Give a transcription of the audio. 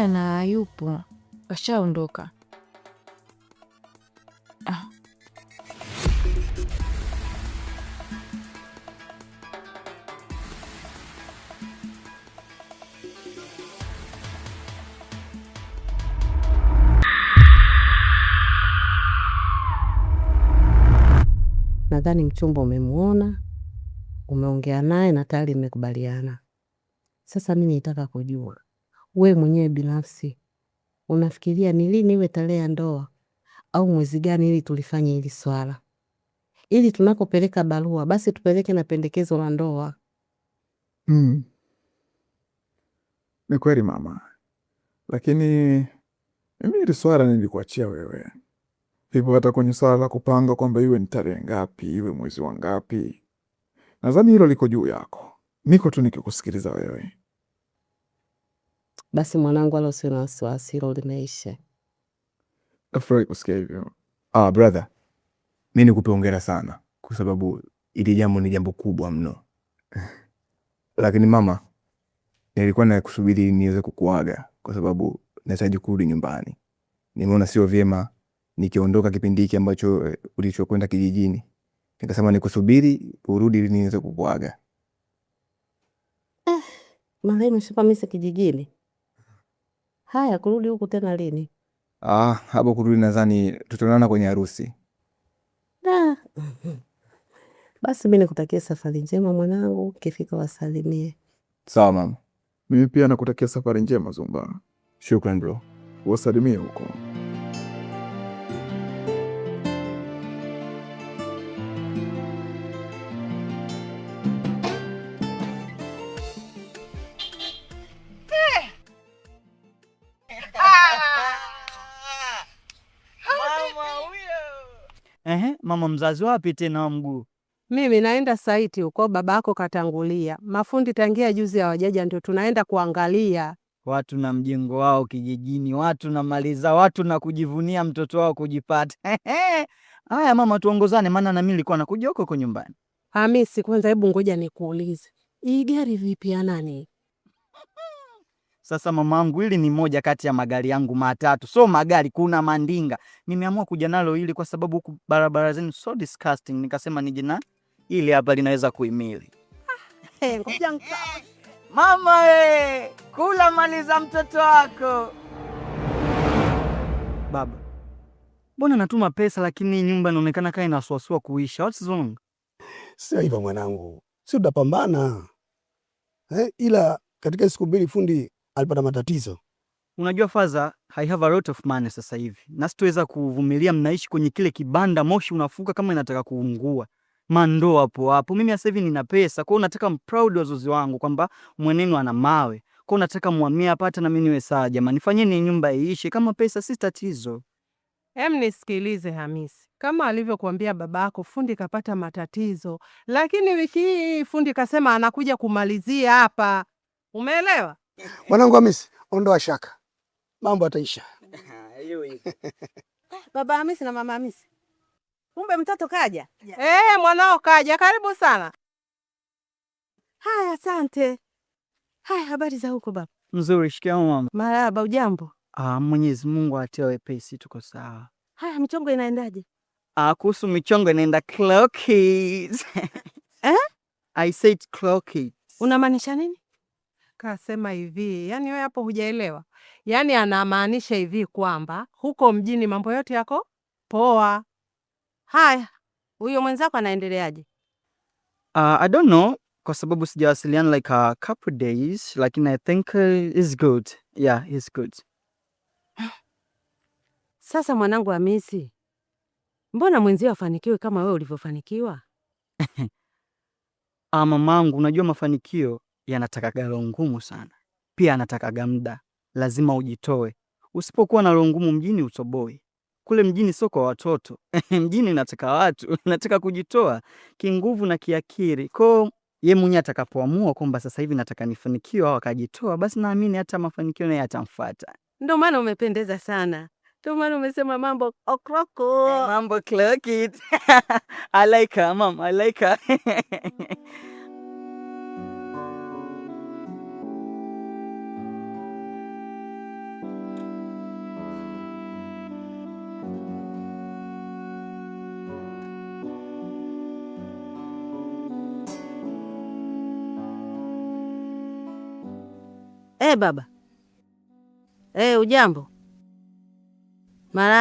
Hapana, hayupo, kashaondoka. Ah. Nadhani mchumba umemuona, umeongea naye na tayari mmekubaliana. Sasa mimi nitaka kujua we mwenyewe binafsi unafikiria ni lini iwe tarehe ya ndoa au mwezi gani ili tulifanye hili swala, ili tunakopeleka barua basi tupeleke na pendekezo la ndoa. Ni kweli mama, lakini mimi hili swala nilikuachia wewe. Hivyo hata kwenye swala la kupanga kwamba iwe ni tarehe ngapi, iwe mwezi wa ngapi, nadhani hilo liko juu yako. Niko tu nikikusikiliza wewe. Basi mwanangu, wala usiwe na wasiwasi, hilo limeisha. Nafurahi kusikia hivyo. Ah, brother, mi nikupe hongera sana kwa sababu ili jambo ni jambo kubwa mno. Lakini mama, nilikuwa nakusubiri niweze kukuaga kwa sababu nahitaji kurudi nyumbani. Nimeona sio vyema nikiondoka kipindi hiki ambacho ulichokwenda kijijini. Nikasema nikusubiri urudi ili niweze kukuaga. Marehemu Shapamisi kijijini. Haya, kurudi huku tena lini? Ah, hapo kurudi nadhani tutaonana kwenye harusi. Da. Basi mi nikutakia safari njema mwanangu, ukifika wasalimie. Sawa mama. Mimi pia nakutakia safari njema Zumba. Shukran bro. Wasalimie huko. Ehe, mama mzazi wapi tena wa mguu? Mimi naenda saiti huko, babako katangulia. Mafundi tangia juzi hawajaja, ndio tunaenda kuangalia. Watu na mjengo wao kijijini, watu na maliza, watu na kujivunia mtoto wao kujipata. Haya mama, tuongozane, maana na mimi nilikuwa nakuja huko huko nyumbani. Hamisi, kwanza hebu ngoja nikuulize, hii gari vipi ya nani? Sasa mamangu, hili ni moja kati ya magari yangu matatu. So magari, kuna mandinga. Nimeamua kuja nalo hili kwa sababu huku barabara zenu so disgusting. Nikasema nije na hili hapa linaweza kuhimili. Hey, ngoja Mama we, kula mali za mtoto wako. Baba, mbona natuma pesa lakini nyumba inaonekana kama inasuasua kuisha. What's wrong? Sio hivyo mwanangu, si tutapambana ila katika siku mbili fundi alipata matatizo. Unajua father, I have a lot of money sasa hivi na sitoweza kuvumilia mnaishi kwenye kile kibanda, moshi unafuka kama inataka kuungua, mandoo hapo hapo. Mimi sasa hivi nina pesa, kwa hiyo nataka proud wazazi wangu kwamba mwenenu ana mawe, kwa hiyo nataka muhamie hapa hata na mimi niwe sawa. Jamani, fanyeni nyumba iishe, kama pesa si tatizo. Em, nisikilize Hamisi, kama alivyokuambia babako, fundi kapata matatizo, lakini wiki hii fundi kasema anakuja kumalizia hapa. Umeelewa? Mwanangu Hamisi, ondoa shaka, mambo yataisha. Baba Hamisi na mama Hamisi, kumbe mtoto kaja. Mwanao kaja, karibu sana. Haya, asante. Haya, habari za huko baba? Mzuri. Shikamoo mama. Marahaba. Ujambo? Ah, Mwenyezi Mungu atie wepesi, tuko sawa. Haya, michongo inaendaje? Ah, kuhusu michongo inaenda clock it. Eh? I said clock it. Unamaanisha nini? Kasema hivi, yani wewe hapo hujaelewa. Yaani anamaanisha hivi kwamba huko mjini mambo yote yako poa. Haya, huyo mwenzako anaendeleaje? I don't know kwa sababu sijawasiliana like a couple days, lakini I think it's good. Yeah, it's good. Sasa mwanangu Hamisi, mbona mwenzio afanikiwe kama wewe ulivyofanikiwa? Ah, mamangu, unajua mafanikio yanatakaga roho ngumu sana, pia anatakaga muda, lazima ujitoe. Usipokuwa na roho ngumu mjini utoboi. Kule mjini sio kwa watoto mjini nataka watu, nataka kujitoa kinguvu na kiakili. Kwa ye mwenyewe atakapoamua kwamba sasa hivi nataka nifanikiwe au akajitoa, basi naamini hata mafanikio naye atamfuata. Ndio maana umependeza sana, ndio maana umesema mambo okroko. Mambo clock it. I like her, mom. I like her. Baba. Ujambo? Marahaba.